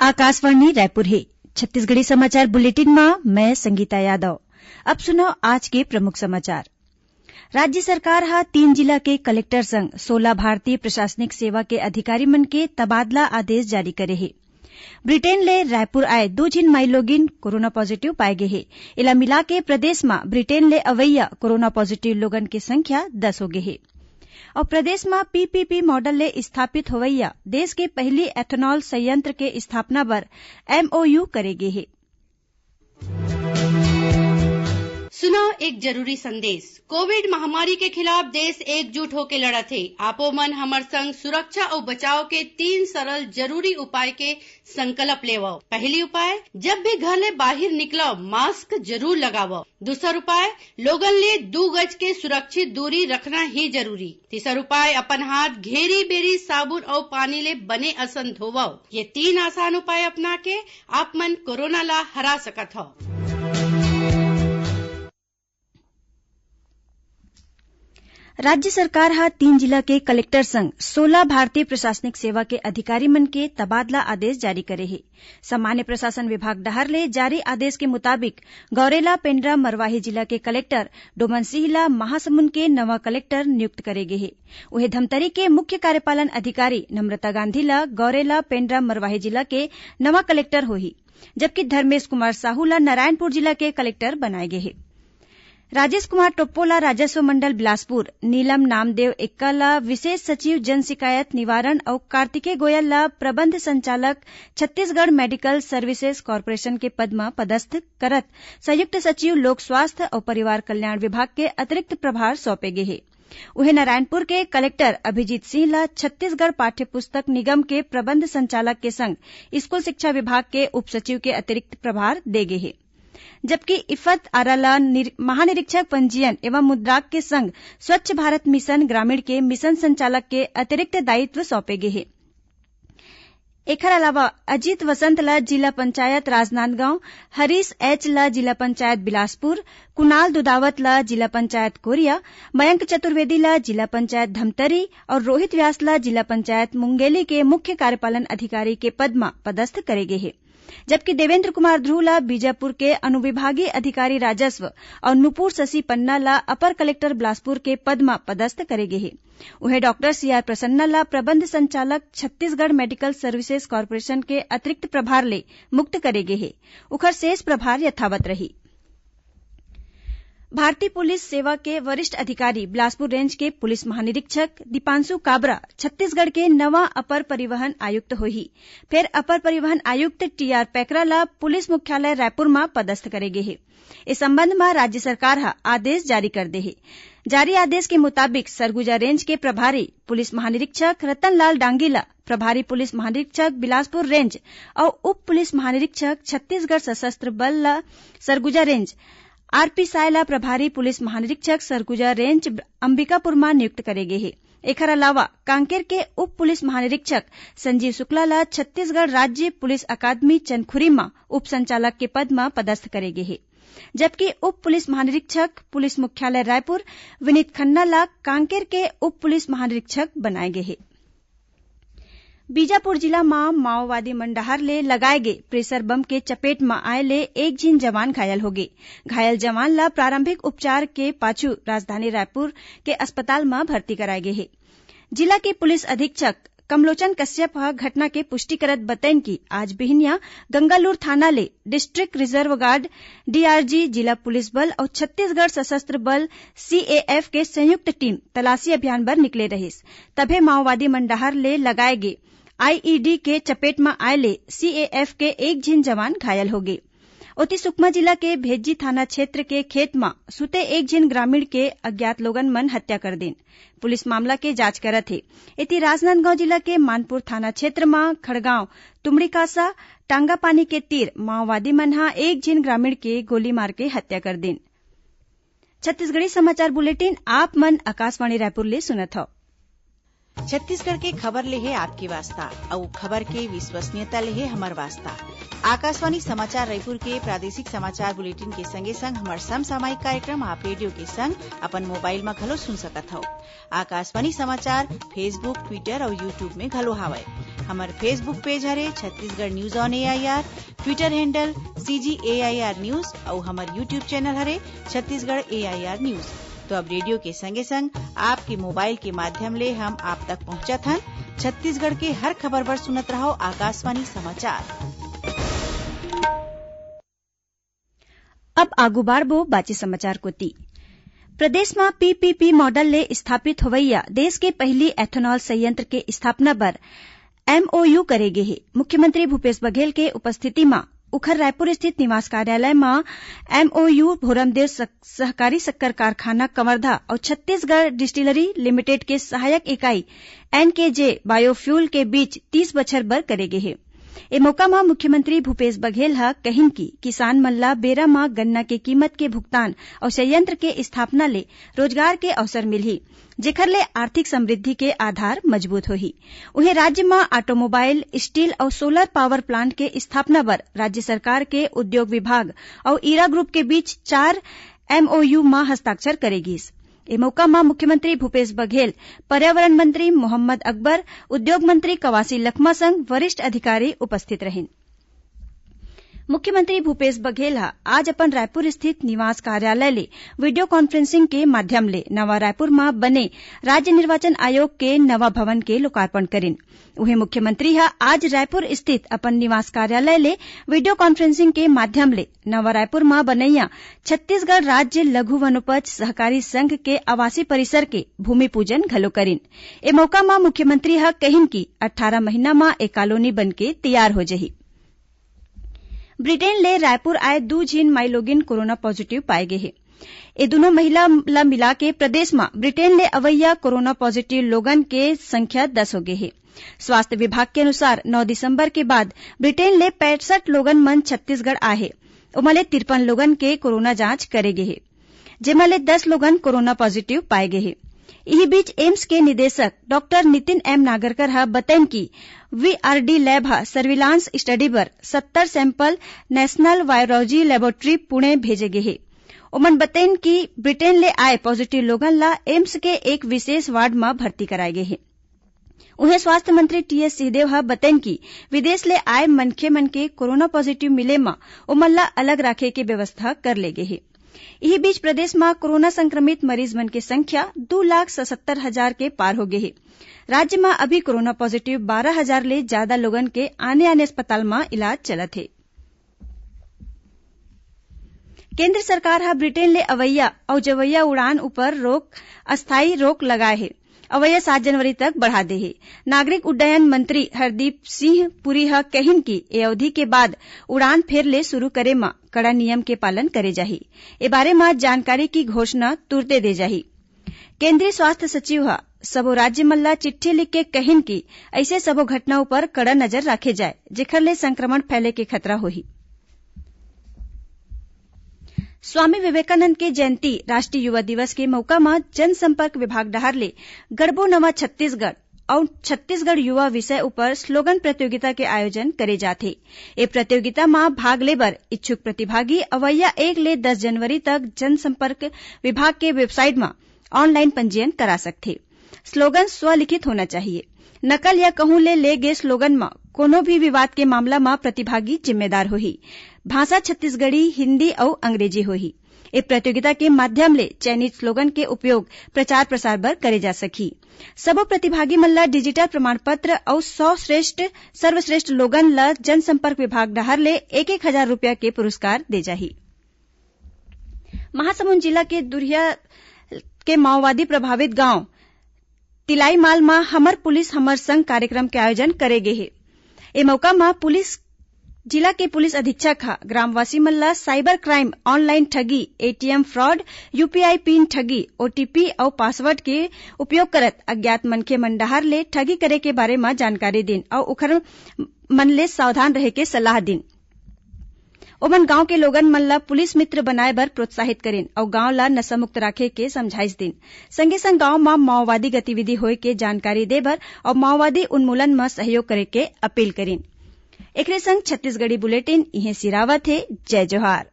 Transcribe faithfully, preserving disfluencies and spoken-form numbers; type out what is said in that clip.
आकाशवाणी रायपुर हे। छत्तीसगढ़ी समाचार बुलेटिन म मैं संगीता यादव। अब सुनव आज के प्रमुख समाचार। राज्य सरकार ह तीन जिला के कलेक्टर संग सोलह भारतीय प्रशासनिक सेवा के अधिकारी मन के तबादला आदेश जारी करे हे। ब्रिटेन ले रायपुर आए दू झिन माईलोगिन कोरोना पॉजिटिव पाए गे हे। एला मिलाके प्रदेश म ब्रिटेन ले अवइया कोरोना पॉजिटिव लोगन के संख्या दस हो गे हे। अउ प्रदेश म पीपीपी मॉडल ले स्थापित होवइया देश के पहिली एथेनॉल संयंत्र के स्थापना बर एमओयू करे गे हे। सुनव एक जरूरी संदेश। कोविड महामारी के खिलाफ देश एकजुट होके लड़त हे। आपो मन हमर संग सुरक्षा अउ बचाव के तीन सरल जरूरी उपाय के संकल्प लेवव। पहली उपाय, जब भी घर ले बाहिर निकलव, मास्क जरूर लगावव। दूसर उपाय, लोगन ले दू गज के सुरक्षित दूरी रखना ही जरूरी। तीसर उपाय, अपन हाथ घेरी बेरी साबुन अउ पानी ले बने असन धोवव। ये तीन आसान उपाय अपना के आप मन कोरोना ला हरा सकत हव। राज्य सरकार ह तीन जिला के कलेक्टर संग सोलह भारतीय प्रशासनिक सेवा के अधिकारी मन के तबादला आदेश जारी करे हे। सामान्य प्रशासन विभाग डहार ले जारी आदेश के मुताबिक, गौरेला पेंड्रा मरवाही जिला के कलेक्टर डोमन सिंह ला महासमुंद के नवा कलेक्टर नियुक्त करे गे हे। उहे धमतरी के मुख्य कार्यपालन अधिकारी नम्रता गांधी ला गौरेला पेंड्रा मरवाही जिला के नवा कलेक्टर होही, जबकि धर्मेश कुमार साहू ला नारायणपुर जिला के कलेक्टर बनाए गे हे। राजेश कुमार टोप्पो ला राजस्व मंडल बिलासपुर, नीलम नामदेव एक्का ला विशेष सचिव जन शिकायत निवारण अउ कार्तिकेय गोयल ला प्रबंध संचालक छत्तीसगढ़ मेडिकल सर्विसेज कॉरपोरेशन के पद म पदस्थ करत संयुक्त सचिव लोक स्वास्थ्य अउ परिवार कल्याण विभाग के अतिरिक्त प्रभार सौंपे गे हे। उहें, नारायणपुर के कलेक्टर अभिजीत सिंह ला छत्तीसगढ़ पाठ्य पुस्तक निगम के प्रबंध संचालक के संग स्कूल शिक्षा विभाग के उप सचिव के अतिरिक्त प्रभार दे गे हे। जबकि इफत आरा ला निर-, महानिरीक्षक पंजीयन एवं मुद्रांक के संग स्वच्छ भारत मिशन ग्रामीण के मिशन संचालक के अतिरिक्त दायित्व सौंपे गे हे। एखर अलावा अजीत वसंत ला जिला पंचायत राजनांदगांव, हरीश एच ला जिला पंचायत बिलासपुर, कुणाल दुदावत ला जिला पंचायत कोरिया, मयंक चतुर्वेदी ला जिला पंचायत धमतरी अउ रोहित व्यास ला जिला पंचायत मुंगेली के मुख्य कार्यपालन अधिकारी के पद म पदस्थ करे गे हे। जबकि देवेंद्र कुमार ध्रुव ला बीजापुर के अनुविभागीय अधिकारी राजस्व अउ नुपुर शशि पन्ना ला अपर कलेक्टर बिलासपुर के पद म पदस्थ करे गे हे। उहें, डॉक्टर सीआर प्रसन्ना ला प्रबंध संचालक छत्तीसगढ़ मेडिकल सर्विसेज कॉरपोरेशन के अतिरिक्त प्रभार ले मुक्त करे गे हे। उखर शेष प्रभार यथावत रही। भारतीय पुलिस सेवा के वरिष्ठ अधिकारी बिलासपुर रेंज के पुलिस महानिरीक्षक दीपांशु काबरा छत्तीसगढ़ के नवा अपर परिवहन आयुक्त होही। फेर अपर परिवहन आयुक्त टीआर पैकरा ला पुलिस मुख्यालय रायपुर म पदस्थ करे गे हे। ए संबंध म राज्य सरकार ह आदेश जारी कर दे हे। जारी आदेश के मुताबिक, सरगुजा रेंज के प्रभारी पुलिस महानिरीक्षक रतनलाल डांगी ला प्रभारी पुलिस महानिरीक्षक बिलासपुर रेंज अउ उप पुलिस महानिरीक्षक छत्तीसगढ़ सशस्त्र बल ला सरगुजा रेंज, आरपी साय ला प्रभारी पुलिस महानिरीक्षक सरगुजा रेंज अंबिकापुर म नियुक्त करे गे हे। एखर अलावा कांकेर के उप पुलिस महानिरीक्षक संजीव शुक्ला ला छत्तीसगढ़ राज्य पुलिस अकादमी चंदखुरी म उप संचालक के पद म पदस्थ करे गे हे, जबकि उप पुलिस महानिरीक्षक पुलिस मुख्यालय रायपुर विनीत खन्ना ला कांकेर के उप पुलिस महानिरीक्षक बनाए गे हे। बीजापुर जिला म माओवादी मन डहार ले लगाए गे प्रेशर बम के चपेट म आए ले एक झिन जवान घायल होगे। घायल जवान ला प्रारंभिक उपचार के पाछू राजधानी रायपुर के अस्पताल म भर्ती कराए गे हे। जिला के पुलिस अधीक्षक कमलोचन कश्यप ह घटना के पुष्टि करत बतइन कि आज बिहनिया गंगालूर थाना ले डिस्ट्रिक्ट रिजर्व गार्ड, डीआरजी, जिला पुलिस बल अउ छत्तीसगढ़ सशस्त्र बल, सीएएफ, के संयुक्त टीम तलाशी अभियान बर निकले रहिस, तभे माओवादी मन डहार ले लगाए गे आईईडी के चपेट म आए ले सीएएफ के एक झिन जवान घायल होगे। ओती सुकमा जिला के भेज्जी थाना क्षेत्र के खेत म सुते एक झिन ग्रामीण के अज्ञात लोगन मन हत्या कर दिन। पुलिस मामला के जांच करत हे। एती राजनांदगांव जिला के मानपुर थाना क्षेत्र म खड़गांव तुमड़ीकासा टांगापानी के तीर माओवादी मन ह एक झिन ग्रामीण के गोली मार के हत्या कर दिन। छत्तीसगढ़ी समाचार बुलेटिन आप मन आकाशवाणी रायपुर ले सुनत हव। छत्तीसगढ़ के खबर ले हे आपके वास्ता, अउ खबर के विश्वसनीयता ले हे हमर वास्ता। आकाशवाणी समाचार रायपुर के प्रादेशिक समाचार बुलेटिन के संगे संग हमर समसामयिक कार्यक्रम आप रेडियो के संग अपन मोबाइल म घलो सुन सकत हव। आकाशवाणी समाचार Facebook, Twitter अउ YouTube में घलो हावय। हमर Facebook page हरे Chhattisgarh news on A I R, Twitter handle C G A I R news अउ हमर YouTube channel हरे Chhattisgarh A I R news। तो अब रेडियो के संगे संग आपके मोबाइल के माध्यम ले हम आप तक पहुंचत हन। छत्तीसगढ़ के हर खबर बर सुनत रहव आकाशवाणी समाचार। अब आगू बाढ़बो बाचे समाचार कोति। प्रदेश म P P P model ले स्थापित होवइया देश के पहिली ethanol संयंत्र के स्थापना बर M O U करे गे हे। मुख्यमंत्री भूपेश बघेल के उपस्थिति म उखर रायपुर स्थित निवास कार्यालय म M O U भोरमदेव सक-, सहकारी शक्कर कारखाना कवर्धा अउ छत्तीसगढ़ Distillery Limited के सहायक इकाई N K J Biofuel के बीच तीस बछर बर करे गे हे। ए मौका म मुख्यमंत्री भूपेश बघेल ह कहिन कि किसान मन ला बेरा म गन्ना के कीमत के भुगतान अउ संयंत्र के स्थापना ले रोजगार के अवसर मिलही, जेखर ले आर्थिक समृद्धि के आधार मजबूत होही। उहें, राज्य म automobile, steel अउ solar power plant के स्थापना बर राज्य सरकार के उद्योग विभाग अउ ईरा Group के बीच चार M O U म हस्ताक्षर करे गीस। ए मौका म मुख्यमंत्री भूपेश बघेल, पर्यावरण मंत्री मोहम्मद अकबर, उद्योग मंत्री कवासी लखमा संग वरिष्ठ अधिकारी उपस्थित रहिन। मुख्यमंत्री भूपेश बघेल ह आज अपन रायपुर स्थित निवास कार्यालय ले video conferencing के माध्यम ले नवा रायपुर म बने राज्य निर्वाचन आयोग के नवा भवन के लोकार्पण करिन। उहें, मुख्यमंत्री ह आज रायपुर स्थित अपन निवास कार्यालय ले video conferencing के माध्यम ले नवा रायपुर म बनइया छत्तीसगढ़ राज्य लघु वनोपज सहकारी संघ के आवासीय परिसर के भूमि पूजन घलो करिन। ए मौका म मुख्यमंत्री ह कहिन कि अट्ठारह महीना म ए कॉलोनी बनके तैयार हो जही। ब्रिटेन ले रायपुर आए दू झिन माईलोगिन कोरोना positive पाए गे हे। ए दूनों महिला ल मिलाके प्रदेश म ब्रिटेन ले अवइया कोरोना positive लोगन के संख्या दस हो गे हे। स्वास्थ्य विभाग के अनुसार नौ दिसंबर के बाद ब्रिटेन ले पैंसठ लोगन मन छत्तीसगढ़ आए हे। ओमा ले तिरपन लोगन के कोरोना जांच करे गे हे, जेमा ले दस लोगन कोरोना positive पाए गे हे। इही बीच एम्स के निदेशक डॉक्टर नितिन एम नागरकर ह बतइन कि V R D lab ह surveillance study बर सत्तर sample National Virology Laboratory Pune भेजे गे हे। ओमन बतइन कि ब्रिटेन ले आए positive लोगन ला एम्स के एक विशेष ward म भर्ती कराए गे हे। उहें, स्वास्थ्य मंत्री टीएस सिंहदेव ह बतइन कि विदेश ले आए मनखे मन के कोरोना positive मिले म ओमन ला अलग राखे के व्यवस्था कर ले गे हे। इही बीच प्रदेश म कोरोना संक्रमित मरीज मन के संख्या दू लाख सतहत्तर हजार के पार हो गे हे। राज्य म अभी कोरोना positive बारह हजार ले जादा लोगन के आने-आने अस्पताल म इलाज चलत हे। केंद्र सरकार ह ब्रिटेन ले अवइया अउ जवइया उड़ान उपर रोक, अस्थायी रोक लगाए हे। अवइया सात जनवरी तक बढ़ा दे हे। नागरिक उड्डयन मंत्री हरदीप सिंह पुरी ह कहिन कि ए अवधि के बाद उड़ान फेर ले शुरू करे म कड़ा नियम के पालन करे जाही। ए बारे म जानकारी की घोषणा तुरते दे जाही। केंद्रीय स्वास्थ्य सचिव ह सबो राज्य मन ला चिट्ठी लिख के कहिन कि अइसे सबो घटना उपर कड़ा नजर राखे जाए, जेखर ले संक्रमण फैले के खतरा होही। स्वामी विवेकानंद के जयंती राष्ट्रीय युवा दिवस के मौका म जनसंपर्क विभाग डहार ले गढ़बो नवा छत्तीसगढ़ अउ छत्तीसगढ़ युवा विषय उपर slogan प्रतियोगिता के आयोजन करे जात हे। ए प्रतियोगिता म भाग ले बर इच्छुक प्रतिभागी अवइया एक ले दस जनवरी तक जनसंपर्क विभाग के website म online पंजीयन करा सकथे। Slogan स्वलिखित होना चाहिए। नकल या कहूं ले ले गे slogan म कोनो भी विवाद के मामला म प्रतिभागी जिम्मेदार होही। भाषा छत्तीसगढ़ी, हिंदी अउ अंग्रेजी होही। ए प्रतियोगिता के माध्यम ले चयनित slogan के उपयोग प्रचार प्रसार बर करे जा सकही। सबो प्रतिभागी मन ला digital प्रमाण पत्र अउ सौ श्रेष्ठ, सर्वश्रेष्ठ slogan ला जनसंपर्क विभाग डहार ले एक एक हजार रुपया के पुरस्कार दे जाही। महासमुंद जिला के दुरिहा के माओवादी प्रभावित गांव तिलाईमाल म हमर पुलिस हमर संग कार्यक्रम के आयोजन करे गे हे। ए मौका म पुलिस, जिला के पुलिस अधीक्षक ह ग्रामवासी मन ल cyber crime, online ठगी, A T M fraud, U P I pin ठगी, O T P अउ password के उपयोग करत अज्ञात मनखे मन डहार ले ठगी करे के बारे म जानकारी दिन अउ उखर मन ले सावधान रहे के सलाह दिन। ओमन गांव के लोगन मन ल पुलिस मित्र बनाए बर प्रोत्साहित करिन अउ गांव ल नशामुक्त राखे के समझाइश दिन। संगे संग गांव म माओवादी गतिविधि होए के जानकारी दे बर अउ माओवादी उन्मूलन म सहयोग करे के अपील करिन। एकरे संग छत्तीसगढ़ी बुलेटिन इहें सिरावत हे। जय जोहार।